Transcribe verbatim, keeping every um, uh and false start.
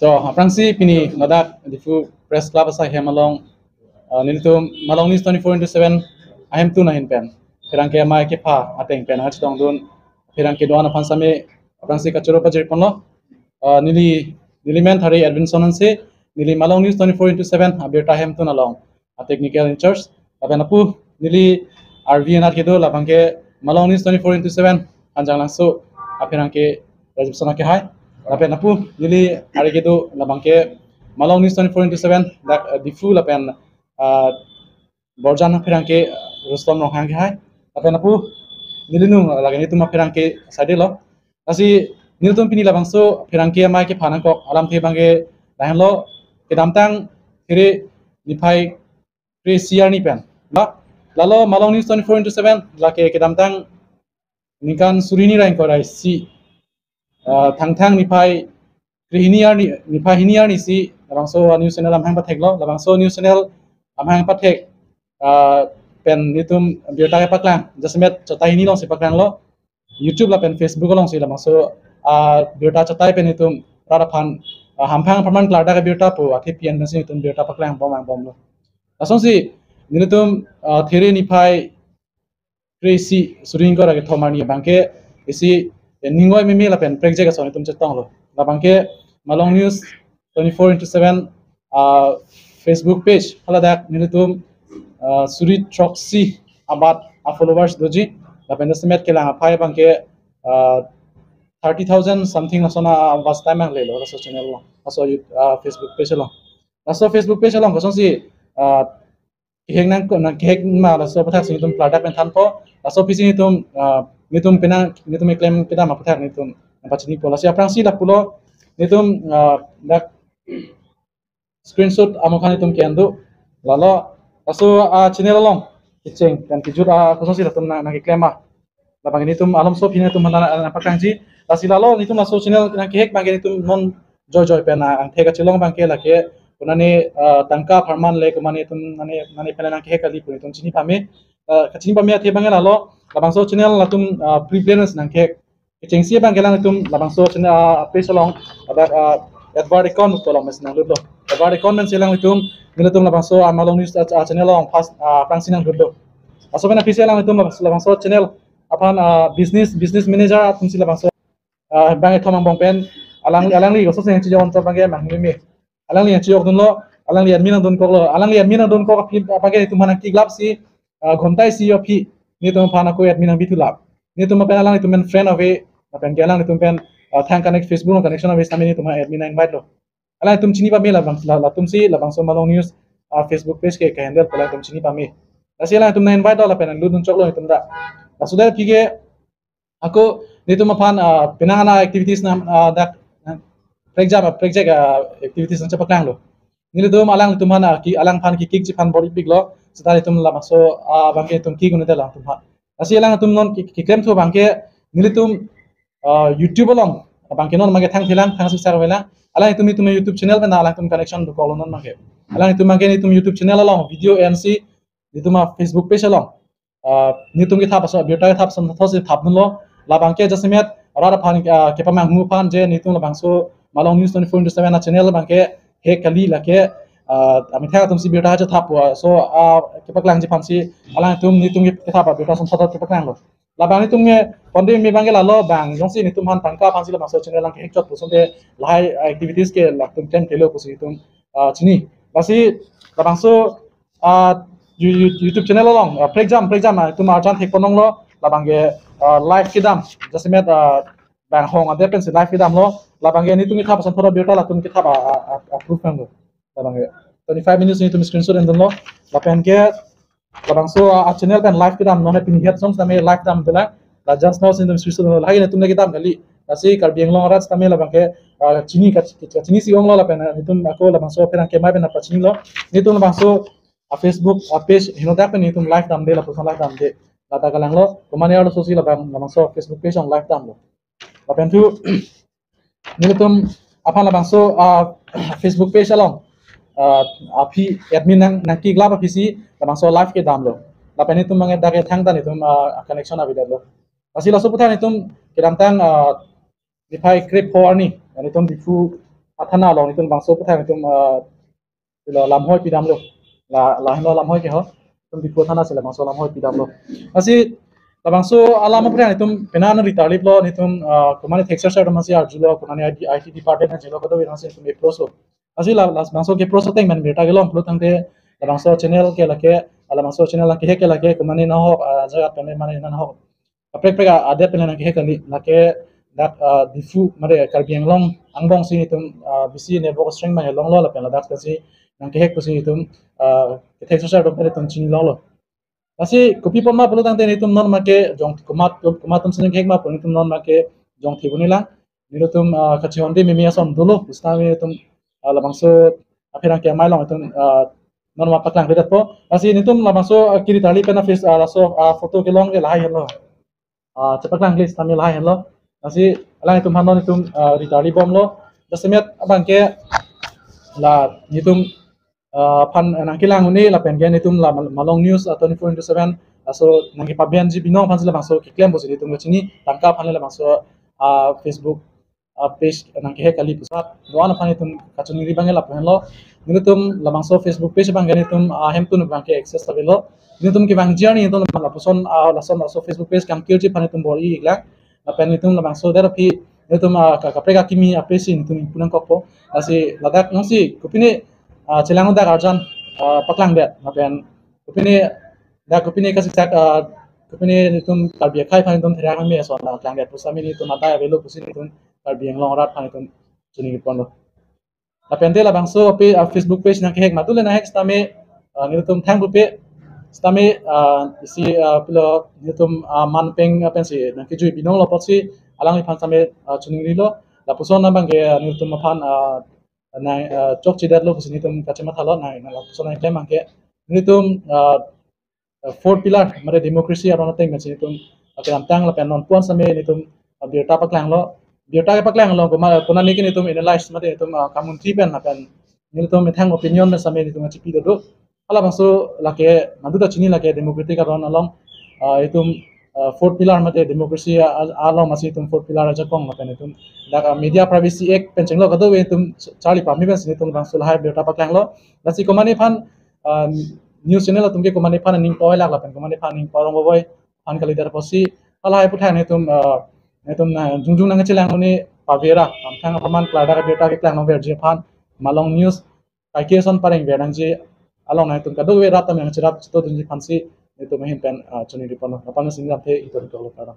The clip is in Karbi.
To, aphrangsi pini ladak Diphu Press Club asai hem along, uh, nelitum Malong News twenty-four into seven ahemtun ahin pen pherangke amei kepha ateng pen nangchetongdun pherangke do-an aphan sitame aphrangsi kachoro pajirponlo. Uh, neli, neli men Thare Edwinson Hanse, neli Malong News twenty-four into seven abirta ahemtun along a technical in charge. Lapen apu neli R V anat kedo, labangke Malong News twenty-four into seven Hanjanglangso apherangke Rajib Sona kehai. Lapen apu neli ari kedo, labangke Malong News twenty-four into seven dak, uh, Diphu lapen, uh, Borjan apherangke, uh, Rustom Ronghang kehai. Lapen apu neli nung, uh, lake nelitum apherangke saidelo. Lasi nelitum pini labangso pherangke amei kepha nangkok alamthe abangke lahenlo, kedamtang Thare niphai kre-isi arni pen. La, lalo Malong News twenty-four into seven lake kedamtang ningkan suri hini ra ingkoi ra isi, uh, Thangthang niphai kre hini arni, niphai hini arni si labangso news channel amahang patheklo, labangso news channel amahang pathek, uh, pen nelitum birta kepaklang, jasemet Chotai hini alongsi paklanglo, YouTube lapen Facebook alongsi labangso, uh, birta Chotai pen nelitum rat aphan, uh, hamphang apharman klardak abirta pu athe P N pensi nelitum birta paklangbom angbomlo. Lasonsi nelitum, uh, Thare niphai kre-isi suri ingkoi ra kethom arni abangke isi, eh, ningoi meme lapen prekjak ason nelitum chetonglo. Labangke Malong News twenty-four into seven, uh, Facebook page haladak nelitum, uh, suri throksi abat a-followers doji. Lapen jasemet kelang aphai abangke, uh, thirty thousand something lason a-watch time anglelo laso channel along, laso YouTube, uh, Facebook page along. Laso Facebook page along kosonsi, uh, kehek nang ko, nangkehek ma laso aputhak si nelitum klardak pen thanpo. Laso aphi si nelitum, ah, nelitum penang, nelitum keklem kedam aputhak nelitum nangpachinipo. Lasi aphrangsi lapulo, nelitum, ah, dak screenshot amokhan nelitum ke-en do. Lalo laso, ah, channel along kecheng pen kejut, ah, kosonsi latum nang, nangkeklem ma, labang nelitum alomso aphi nelitum nang, nang, nangpaklangji. Lasi lalo nelitum laso channel nangkehek abangke nelitum non joijoi pen, ah, angthek kachelong abangke lake konane, ah, tangka apharman le konane nelitum nane, nane pen nangkehek kali pu nelitum chini pame. Ah, kachini pame athe abangke lalo labangso channel latum, ah, pre-plan si nangkehek. Kechengsi abangke alanglitum labangso channel, ah, page along, ah, advert account pu along pensi nanglutlo. Advert account pensi alanglitum, nelitum labangso, ah, Malong News, ah, channel along first, ah, aphrangsi nanglutlo. Laso pen aphi si alanglitum labangso channel aphan, ah, business, business manager atumsi labangso, ah, bang ethom angbong pen alang, alangli kosonsi nangchijok anchot abangke mangmeme. Alangli nangchijokdunlo, alangli admin nangdunkoklo, alangli admin nangdunkok aphi abangke nelitum aphan nangkeklap si, ah, ghonta isi aphi nelitum aphan ako admin nangbithu lap. Nelitum pen alanglitum pen friend ave, lapen ke alanglitum pen, ah, thang connect, Facebook along connection ave sitame nelitum admin nang-invite lo. Alangtum chini pame labang, la, latumsi labangso Malong News, ah, Facebook page ke, ke-handle pu alangtum chini pame. Lasi alangtum nang-invite lo lapen lutdun choklo nelitum dak. Laso dak aphi ke ako nelitum aphan, ah, penang ana activities nang, ah, dak, ah, prekjam, ah, prekjak, ah, activities nangchepaklanglo. Nelitum alangtum aphan, ah, ke, alangphan kekikji aphan bor-ipiklo. Seta nelitum labangso, ah, abangke nelitum kik un-edet alangtum aphan. Lasi alangtum non ke, keklemthu abangke nelitum, ah, YouTube along abangke non abangke thangthelang, thangsi sar avelang. Alangtum nelitum YouTube channel pen alangtum connection dokoklo non abangke. Alangtum abangke nelitum YouTube channel along video ensi nelitum a-Facebook page along, ah, nelitum kethap ason, abirta kethap ason thotsi thapdunlo. Labangke jasemet rat aphan, ah, kepamanghu aphan je nelitum labangso Malong News twenty-four into seven a-channel abangke hek kali lake, ah, amethang atumsi birta chethap pu, ah, so, ah, kepaklangji aphansi alangtum nelitum kethap abirta ason thot kepaklanglo. Labang nelitum ke ponde me abangke lalo bang jongsi nelitum aphan tangka aphansi labangso channel nangkehek chot pu asonte lahai activities ke latum klemklelo pusi nelitum, ah, chini. Lasi labangso, ah, You-, You-, YouTube channel along, ah, prekjam, prekjam, ah, nelitum arjan thekponlonglo, labangke, ah, live kedam, jasemet, ah, bang hong adet pensi live kedamlo, labangke nelitum kethap ason thot abirta latum kethap a, a, a, a-proof nanglo. Labangke twenty-five minutes nelitum screenshot endunlo, lapenke labangso, ah, a-channel pen live kedam, non pini het song sitame live damdolang, la just now si nelitum screenshot endunlo, lahai nelitum le kedam kali, lasi Karbi Anglong arat sitame labangke, ah, chini ka, kachinisi onglo lapen, ah, nelitum ako labangso pherangke amei pen nangpachinilo, nelitum labangso a-Facebook a-page henodak pen nelitum live damde, lapuson live damde. Lata kalanglo, komane arlososi labang, labangso Facebook page along live damlo. Lapen thu nelitum aphan labangso, ah, Facebook page along, ah, aphi admin nang, nangkeklap aphisi labangso live kedamlo. Lapen nelitum abangke dak kethang ta nelitum, ah, connection avedetlo. Lasi laso aputhak nelitum kedamtang, ah, niphai krepho arni nelitum Diphu athana along nelitum bangso aphuthak nelitum, ah, ilo lamhoi pidamlo. La, lahenlo lamhoi ke ho. Nelitum Diphu athana si labangso lamhoi pidamlo. Lasi labangso alam aphuthak nelitum penang ritarliplo, nelitum, ah, komatne thek sar sar atum si arjulo, komatne I T, I T department arjulo, kadokave atum si nelitum approach lo. Lasi la, labangso ke-approach ateng pen birta kelong pulo tangte labangso channel ke lake, labangso channel lake ke lake, komatne nahok, ah, jaga pen mane nahok kaprek kaprek adet pen nangkehek kali, lake dak, ah, Diphu mane Karbi Anglong angbong si nelitum, ah, bisi network strength mane longlo lapen ladak si nangkehek pusi nelitum, ah, kethek sar sar atum pen nelitum chinilonglo. Lasi kopi apot ma pulo tangte nelitum non make jong komat, komat atum si nangkehek ma pu nelitum non make jongthe pu neli lang. Nelitum, ah, kachehonde meme ason dolo, pusitame nelitum, ah, labangso apherangke amei along nelitum, ah, non ma paklangkledetpo. Lasi nelitum labangso, ah, keritarli pen a-face, ah, laso, ah, photo kelong ke lahai henlo. Ah, chepaklang kle sitame lahai henlo. Lasi alanglitum aphan non nelitum, ah, ritarlibomlo. Jasemet abangke la nelitum, ah, aphan nangkelang un-e lapen ke nelitum la Mal-, Malong News, ah, twenty-four into seven. Laso nangkepabenji binong aphan si labangso keklem pusi nelitum kachini, tangka aphan labangso, ah, Facebook, ah, page nangkehek kali pusat. Do-an aphan nelitum kachiningri abangke lapu henlo. Nelitum labangso Facebook page abangke nelitum, ah, hemtun abangke access avelo. Nelitum kevangji arni nelitum lapuson, ah, lason laso Facebook page kangkirji aphan nelitum bor-i iklang. Lapen nelitum labangso der aphi nelitum, ah, ka-, kaprek akimi a-page si nelitum ingpu nangkokpo. Lasi ladak nangsi kopine, ah, chelang dak arjan, ah, paklangdet. Lapen kopine dak kopine kasiksak, ah, kopine nelitum Karbi akhei aphan nelitum therak meme ason paklangdet pusitame nelitum adai avelo pusi nelitum Karbi Anglong arat aphan nelitum chiningri ponlo. Lapen te labangso ape, ah, Facebook page nangkehek madu le nangkehek sitame, ah, nelitum thang pupe sitame, ah, isi, ah, pilo nelitum, ah, manpeng, ah, pensi nangkejui binonglo apotsi alangliphan sitame, ah, chiningrilo. Lapuson abangke, ah, nelitum aphan, ah, nang, ah, chokchedetlo pusi nelitum kachemathalo nang, nang lapuson nangklem abangke nelitum, ah, ah, fourth pillar mane democracy aron ateng pensi nelitum, ah, kedamtang lapen non pu-an sitame nelitum, ah, birta paklanglo. Birta kepaklanglo koma, konane ke nelitum analyze mate nelitum, ah, kamunthi pen lapen nelitum methang opinion pen sitame nelitum kachipi dodo. Halabangso lake madu ta chini lake democratic aron along, ah, itum, ah, fourth pillar mate democracy a-, a-, along masi itum fourth pillar ajakong lapen itum dak, ah, Media Privacy Act pen chenglo kadokave itum charli pame pensi itum labangso lahai birta paklanglo. Lasi komatne aphan, ah, news channel atum ke komatne aphan aning poi lak lapen komatne aphan aning porong boboi aphan kalidet apotsi halahai aphuthak nelitum, ah, nelitum na jongjong nangchelang un-e pavera, amthang apaman klardak abirta keklang nangverji aphan Malong News kaike ason pareng ver nangji along nangtum kadokave rat atum nangcherap chito dunji aphansi nelitum ahin pen, ah, chiningri ponlo. Lapen si nelitum the ito ito lo parang.